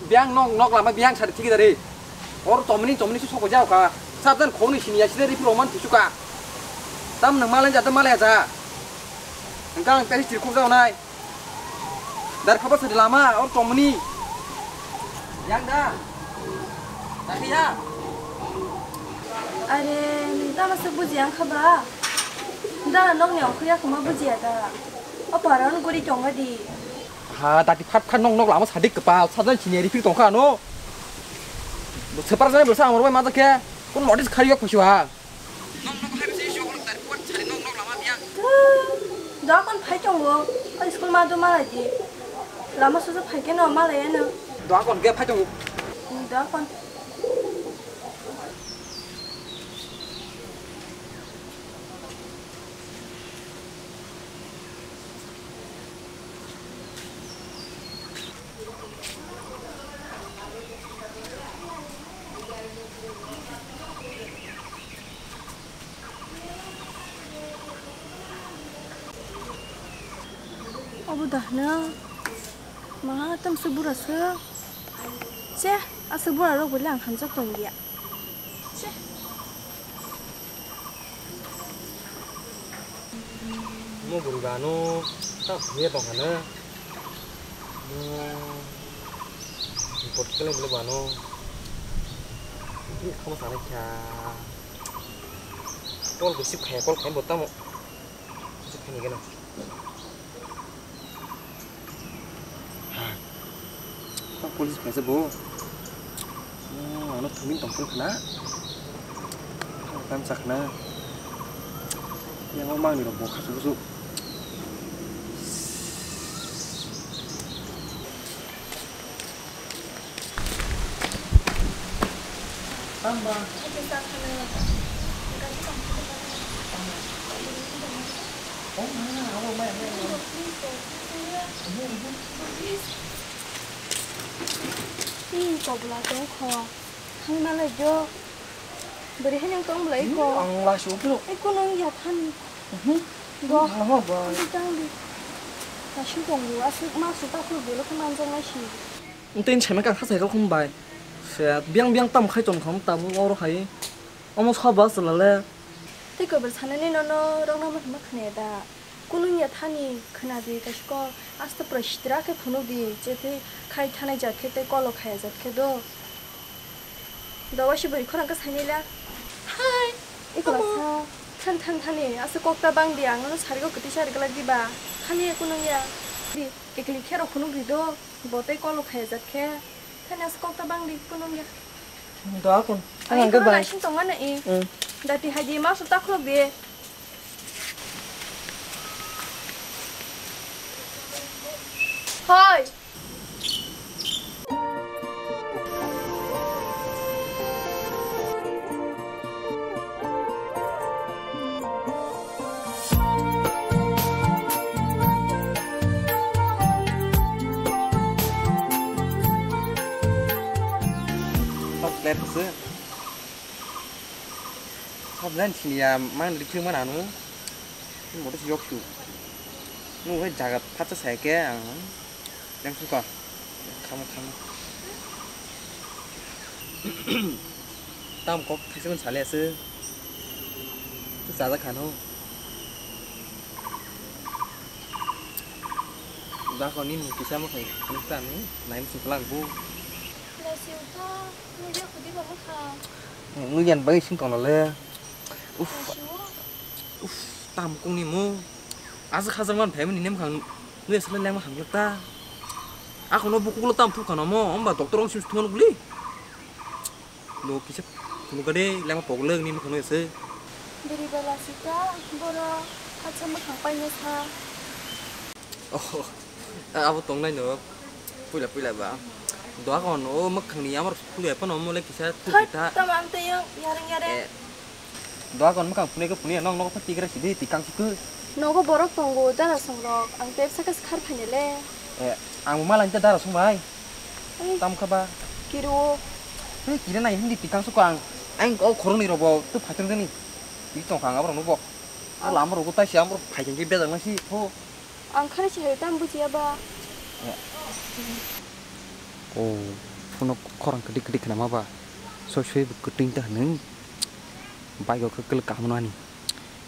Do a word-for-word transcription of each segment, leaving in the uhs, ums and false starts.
Biang nok nok lama biang sari thigi dari. Or tomni tomni su soko jao ka. Sabdan khoni sini ya sini ripi roman tisu ka. Tam nang malai ja tam malai ja. Engkang teri tirkuk jao nai. Dar khaba sari lama or tomni. Yang da. Tapi ya. Are, nung tama se buji ang khaba. Da nok ni ongkhu ya kuma buji ya da. O paran guri tonga di. Ha, dati phat phat nok nok lama sadik kepal, sadan sini ripi tongkha no. Separ jani belsa amor bai maja khe, kun notice khari yok phasu ha. Nok nok hai bisi shok dari kuat sari nok nok lama biang. Da kon phai tongo, o school ma do malai di. Lama susu phai khe no malai eno. Da kon ge phai tongo. Da kon. Obo da hwno? Ma, tamsuk bura se. Che, aswk bura rok bai le ang hamjak tong ya. Che. Mo bwrwi ba ano ta phunukya tong kha na. Mo report khlai bwlai ba ano. Bini khama sanai kha. Call receive khaya, call khai bo tamo. Receive khaini gana. Ha. Police khaisa bo. Oh, ano thumui tongphuru khna. Tam chakna. Yang o mangni rok bo khasu khasu. Tamba. Ih, kobla tong kho. Thang na lai jo. Bwrwi hai nang tong bwlai kho. Ang lai su phuru. Ai, kunung ya thani. Bo. Ang ho ba. Ang tang di. Kasu tong bu, aswk ma su ta phuru bwlai khe manjak nai si. Ntei ni saimang khe ang khachai rok hwn bai. Se biang biang tam khai tong kham tabuk oro hai. Omo sabo chwla le. Tei koibel sanani nono rok no ma khna da. Kunung ya thani khna di kasko asta pura sitra khe phunuk di je tei khai thanai jat khe tei kolo khaya jat khe do. Dowa si bwrwi khorang khe sainai la. Hai. Ikola sa. Than than thani asa kok ta bang di ang no sari go kwtwi sari glak di ba. Thani kunung ya. Di kekli khe rok phunuk di do. Bo tei kolo khaya jat khe. Thani asa kok ta bang di kunung ya. Da kun. Ani ang ko bai. Naising tong ano i. Hmm. Dati haji ma su ta khulok di. Hoi. Top player ko se. Sabdan sini ya mang rikhu mana anu. Motor si yok su. Nu he jaga phatsa sai ke ang. Yang suka. Kham kham. Tam kok thaisa man sale ase. Tu jaga khano. Da ko ni mu kisa mo khai. Ani ta ni nai mu suklang bu. Nasi uta. Nungya khudi ba bwkha. Nungya ni bagwi sing tongla le. Uff. Uff, tam kung ni mo. Asa khajak man phaimani nem khang nungya sala lengma hamjak ta. Akhono bukuk lo tam thuk khano mo, hamba doctor ong sim thung guli. Lo kisa thunu gade lengma poglo ni mo khano ese. Beri bala sita, boro khacha mwkhang paina sa. Oh, abo tongnai no. Puila puila ba. Doagon o mwkhangni yamar puila phano mole kisa thut. Thot, ta. Tamo ang tei yang yareng yareng. Eh. Doagon mwkhang phunui khe phunui nong nogo tigra sidi tikang sukhu. Nogo borok tongo dara songrok ang tei bwsakhe khar phainele. Eh, ang malai tei dara songbai. Ei. Tam kha ba. Kiro. Hei kira nai hindi tikang sukhu ang. Ang o khoroknwi robo tu phaitong jani. Tik tong kha ang aborok nugo. O lama rogo taisi amrok phaikhe bejak nasi pho. Ang khani se hai tam bujiya ba. Ya. Oh. Kuno khorang kwtwi kwtwi khnama ba, soi soi bo kwtwing ta hwnwi bike o kwkwlwk kaham nani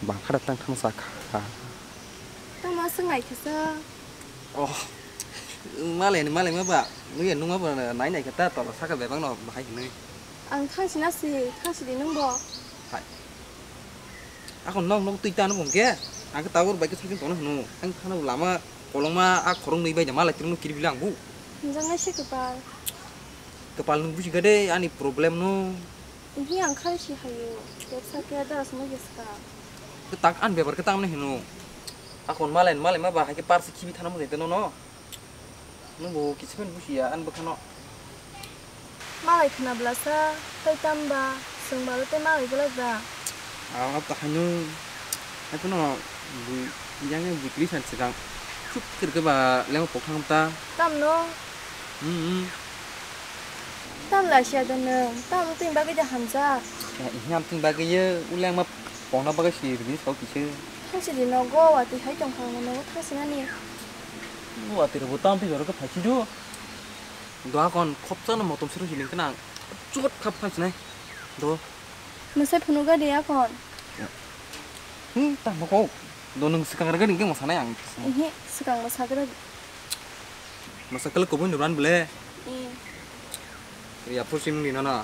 bangkha da tang thang sa kha. Tamo swng nai khe sa? Oh, malai ni malai ma ba, nuya nungma ba nai nai khe ta tola saka bebak no bahai hwnwi. Ang thang sina si, thang sidi nung bo. Hai. Ako nok nok twi tano bung ke, ang ke tabur bai ke sakin tono hunu, ang khana lama kolongma a khorong nwi bai jama lai tirno kiri bilang bu. Hinjang nai se kwpal. Kwpal nung busi gade ani problem no. Ihi ang khari si hayo, tepsa ke dara sumai ke ska. Ke tak an bebar ke tamne hunu. Akon malai malai ma ba hai ke par se khibi thana mo jete no no. Nwng bo kisa phano busiya ani bwkhano. Malai khna bwlasa, tei tamba, chwng balo tei malai gwlak da. Abo ta haino, haikhuno bui, yang yang bui tris han swkang, chuk khe rwkhe ba lemo pok thang ta. Tamno? Hmm, hmm. Tam laisiya da nwng, tam twi bagwi da hamjak. Ya, ihi am twi bagwi ye, uleng ma pokna bagwi si rwgwi sok kisa. Thangsi di nogo, watwi hai tongkha, nogo thangsinani. Watwi rwbo tam twi jorokhe phaichi do. Do akon khopsa no motom siro hiling kana chot khap phaisinai. Do. Mwsai phunuk gadi akon. Hmm, tamo kok. Do nwng swkang rwgani hwnkhe mwsanai ang. Ehe, swkang mwsa gra. Mwsa kwlwk kubui nuran bwle. Eh. Ya phur simung di nono.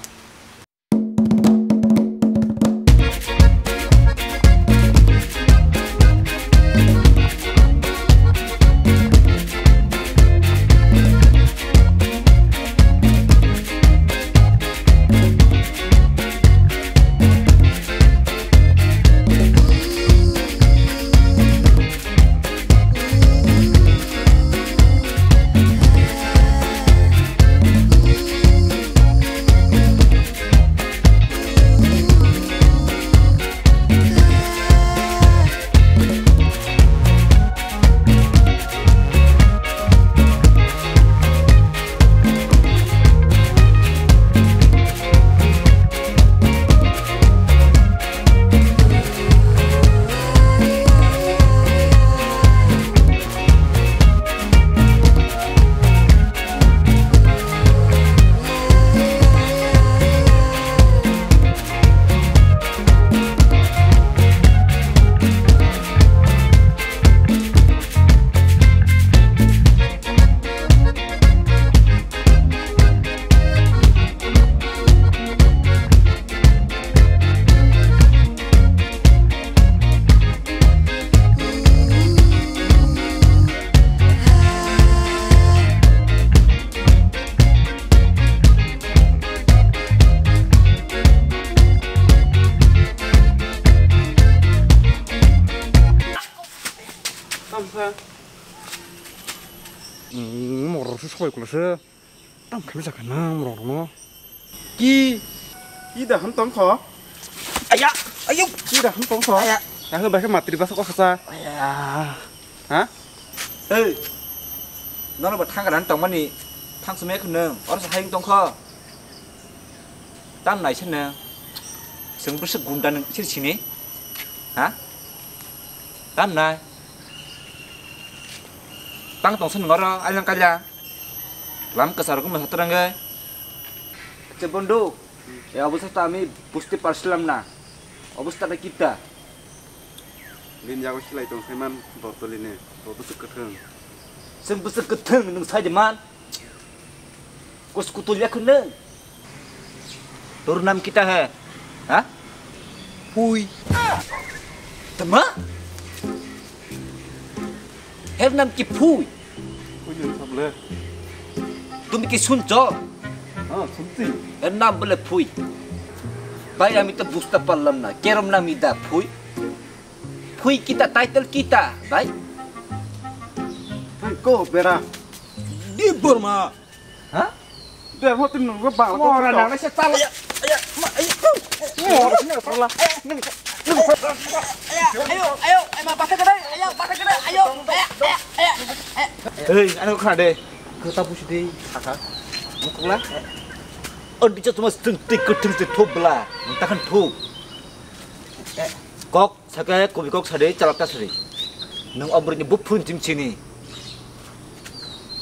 Tamsa. Hmm, morok se sobai kula se. Tam kami jaka nang morok no. Ki? Ki da ham tong kho? Aya, ayo. Ki da ham tong kho? Aya. Nang bai khe matri basa ko khacha. Aya. Ha? Hey. Nono ba thang ran tong mani. Thang sumai khun nang. Or sa hayung tong kho. Tam nai sen nang. Seng bwswk gunda nang sir sini. Ha? Tam nai. Tang tong sen ngoro, alang kala. Lam kwcharo khe mwsa twrwngwi. Acha bondhu, e obostha to ami bujte parchilam na. Obostha ta kita? Bini yago silai tong saiman Bortoli ni, bo bwswk kwthwng. Chwng bwswk kwthwng nwng sai de man. Kus kutul ya khun nwng. Tor nam kita hai? Ha? Phui. Tama? Her nam ki Phui? Phui ni sable. Tumi ki suncho? Ha, sunchi. Her nam bole Phui. Bhai, ami to bujte parlam na. Kerom nam ida Phui? Phui kita, title kita, bhai? Phui ko bera. Di Burma. Ha? Demo tin nunggu bang. Mora nang se tal. Aya, aya, ma, aya. Mora sini salah. Ayo, ayo, ayo, ma basa kedai, ayo, basa kedai, ayo, ayo, ayo, ayo. Hei, ano khna de. Kota pusi de, saka. Mukla. Andi cha tuma stung tik kutung se thobla. Takan thok. Kok. Saka kobi kok sade chalak ta sade. Nung o bwrwi ni buphuru jim chini.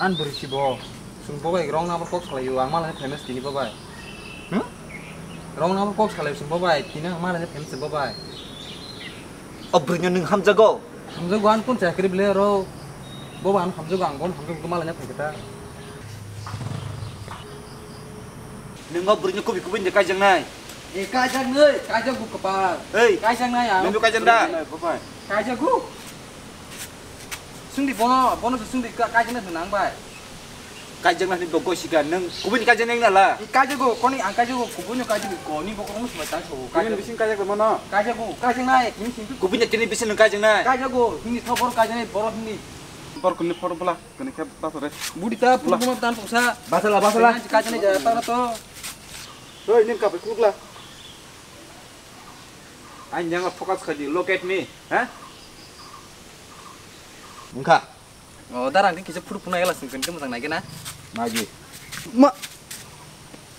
An bwrwi si bo. Bo bai wrong number kok salai o, ang malai famous tini bo bai. Hmm? Wrong number kok salai sing bo bai, tini ang malai famous bo bai. O bwrwino nwng hamjago? Hamjago, ang kun chakri bele ro. Bo bai ang hamjago, ang bon hamjago, malai phai kata. Nwng o bwrwino kubi kubi de kaijaknai. E kaijaknai, kaijakgo kwpal. Ei, kaijaknai ang. Nwngbo kaijakda? Kaijakgo. Sungdi bono, bono se sungdi ka-, kaijaknai hwnna ang bai. Kaijaknai hwnwi bo gosi ka, nwng kubuni kaijaknai nala? I kaijago, koni ang kaijago, kubuni kaijago, koni bokorokno swbai tang sobo, kaijago. Kubuni bising kaijaknai mano? Kaijago, kaijaknai, tini sing. Kubuni tini bising nwng kaijaknai? Kaijago, hini tho borok kaijaknai, borok hini. Borok kuni photo bwla, kuni khe basore. Budi ta, bwla. Puruma tan poksa. Basala, basala. Kaijaknai jaya, tara to. Oi, nin kape khulukla. Ang yang focus khaidi, look at me, ha? Wngkha. O, darang khe kisa phuru phunai gala sing khe mojang nai gana. Naji. Ma.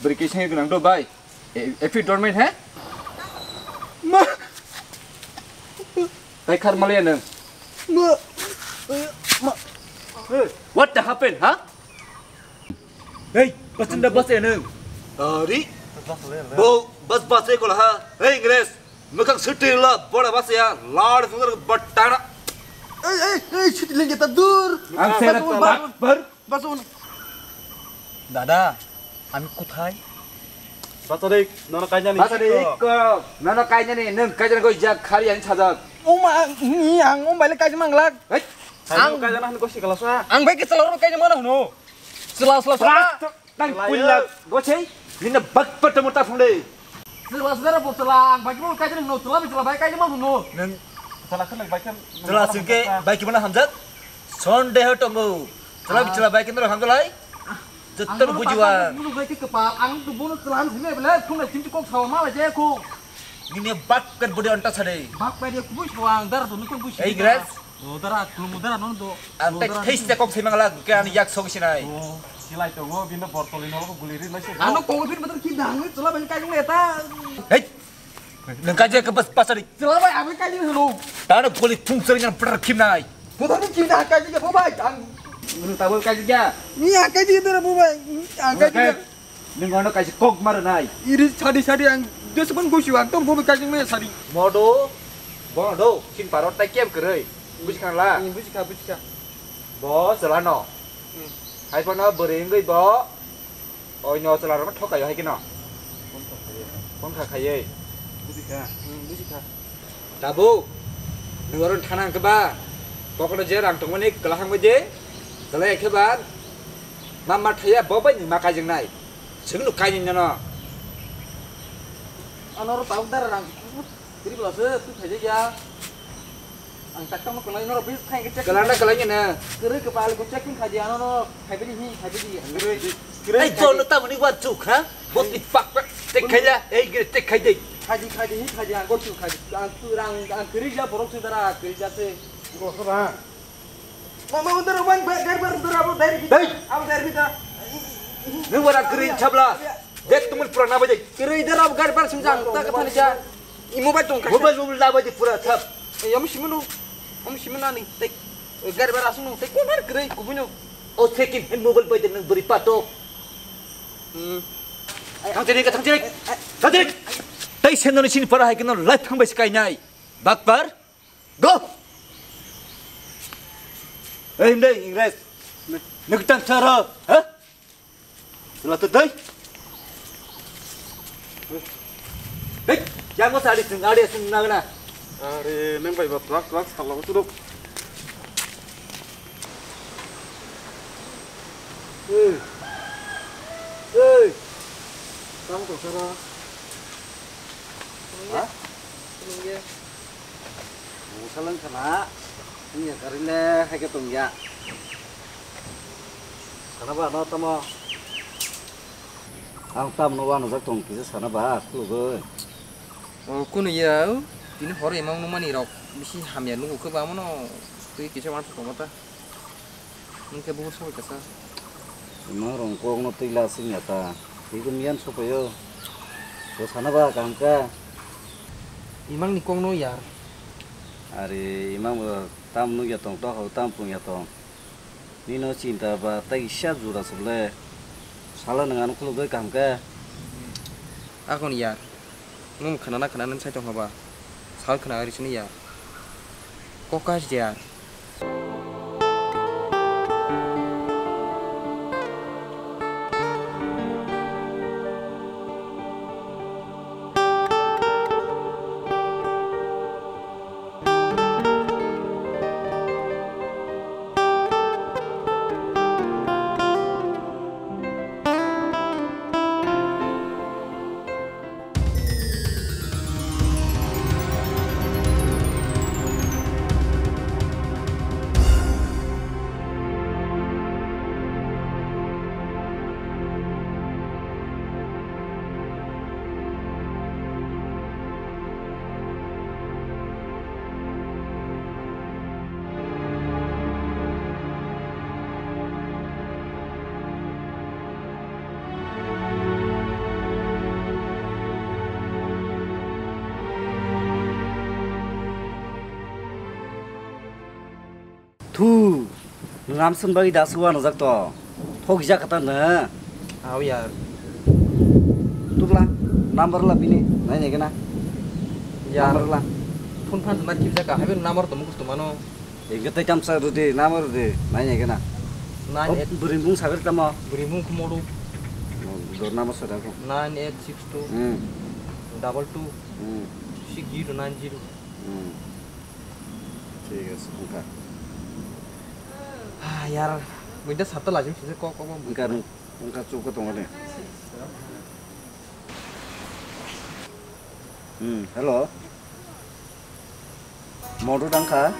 Beri kisa yang kenang do, bai. E, e fit dormit, ha? Ma. Tai khar malaya nang. Ma. Ma. What the happen, ha? Hey, bas da bas ya nang. Dari. Bo, bas bas ya kola ha. Hey, Ingres. Mukang sitila bora bas ya, lad sungar batana. Ei, ei, ei, sitila kita dur. Ang sera bas, bas, bas. Bas un. Dada, ami kuthai? Basadik, nono kainani. Basadik, nono kainani, nung kainani go jak khari ani sajak. Oma, ni ang om baile kainani manglak. Hei. Ang kainani han gosi kalasa. Ang bai ke chalor kainani mana hunu. Sela, sela, sela. Nang puila gochei, nina bak patta mota phunde. Sela sela bo sela, ang baki mo kai no sela bi sela bai kai mo no. Nang sela khana bai kan. Sela singke bai ki mana hamjak? Sonde ho tongo. Sela bi sela bai kan hamjak lai. Jotto bujiwa. Mo bai ki kepal, ang tu bono sela sini bela phunai tim kok sawa ma je ko. Nini bak kan bodi anta sade. Bak bai dia kubui sawa ang dar tu nukun bui. Ei Gres. O dara, khulumbo dara, nono do. Ang tai thaiste kok sai mangla, ke ani yak sok sinai. O, silai tongo, bini bor toli nogo guli ri nai se. Ano kok phin betul ki dang, chula ben kai jong eta. Hei. Nang kaje ke bas pasari. Chula bai, abi kai jong lo. Tano guli thung sari nang prar khim nai. Betul ni ki dang kai jong, bo bai, ang. Nang tabol kai jong. Ni akai jong dara bo bai, ang kai jong. Nung ano kaisa kok maro nai. Iri sadi sadi ang desa pun gusi ang tong bobo kaisa maya sadi. Modo, bono do, sin parot tai kem kerei. Buji khan la? Hmm, buji kha, buji kha. Bo, chalano. Hmm. Hai pono bwrwi wngwi bo, oino chalarokno thokayo hai keno. Phone kha khaiwi. Buji kha. Hmm, buji kha. Tabuk, nwng oro thana hwnkhe ba, pocket-o je rang tongmani kwlahang bai de, kwlai khe ba, ma ma thaya bo bai nwng ma kaijaknai, chwngno kainwi nono. Ano oro tabuk dara rang, kwrwi bwla se twi khaijak ya. Ang tak tamo kwlai norok bis thang khe check. Kwlangna kwlangya na. Kwrwi kwpal ko checking khaidi ano no, khaibidi hi, khaibidi. Kwrwi. Ei, dol no tamoni wa chuk, ha? Bot ni pak pak. Tek khai la, ei, gre, tek khai de. Khaidi, khaidi, hi, khaidi, ang gochu khaidi. Ang tu rang, ang kiri ja borok se dara, kiri ja se. Go so ba. Ma, ma, undar wan, ba, gar bar, undar abo dari bita. Dei. Abo dari bita. Nung wara kiri chabla. Dek tumun pura na baje. Kiri dara abo gar bar sung jang, ta ka thani ja. I mobile tong ka. Mobile, mobile na baje pura thap. Yam simunu. Om simunu ani. Tek. Gar bar asung nung. Tek ko bar kiri, kubuno. O second hand mobile bai de nang beri patok. Hmm. Thang jenik, thang jenik. Thang jenik. Tai sen noni sini para hai keno life thang bai skai nai. Bakpar. Go. Ei himdai Ingres. Nuk tang sara. Ha? Sila tu dai. Hei, yang mo sari sing ari sing nagana. Are, neng bai ba truck, truck, sala ko suruk. Hei. Hei. Tang to sara. Ha? Nungya. Nung salang kana. Nungya karile hai ke tungya. Sana ba no tamo. Ang tam no wano jak tong kisa sana ba khulugoi. O, kunu ya, o. Tini hor emang nungmani rok bisi hamya nugo khe ba mono twi kisa wansa tongma ta. Nung khe bubo soi kasa. Emang rong kok no twi la sing ya ta. Twi ko miyan sopayo. Ko sana ba kam ka. Emang ni kok no ya. Are emang bo tam nung ya tong to ho tam pung ya tong. Nino chinta ba tei kisa jura se ble. Sala nwng ano khulugwi kaham khe. Akon yar. Nwng khwnana khwnana sai tongkha ba. Sal khwna ari sini yar. Kokas yar. Thu, nwng amswk bagwi da aswk uanajak to? Thokjak kha ta nwng? Aw yar. Tubla, number la bini, nai nai gana. Yar. Number la. Phone phan na kibjak kha, haibo number to mukhus to mano. Engke tai tamsa rwdi, number rwdi, nai nai gana. Nine eight. Bwrwi bung sagri tamo? Bwrwi bung khumodu. Do number sada ko. Nine eight six two. Hmm. Double two. Hmm. Six zero nine zero. Hmm. Thik ase, wngkha. Ah, yar, buinda satta lajim sise kok kok. Wngkha, wngkha, chukha tongo de. Hmm, hello. Modu dangkha.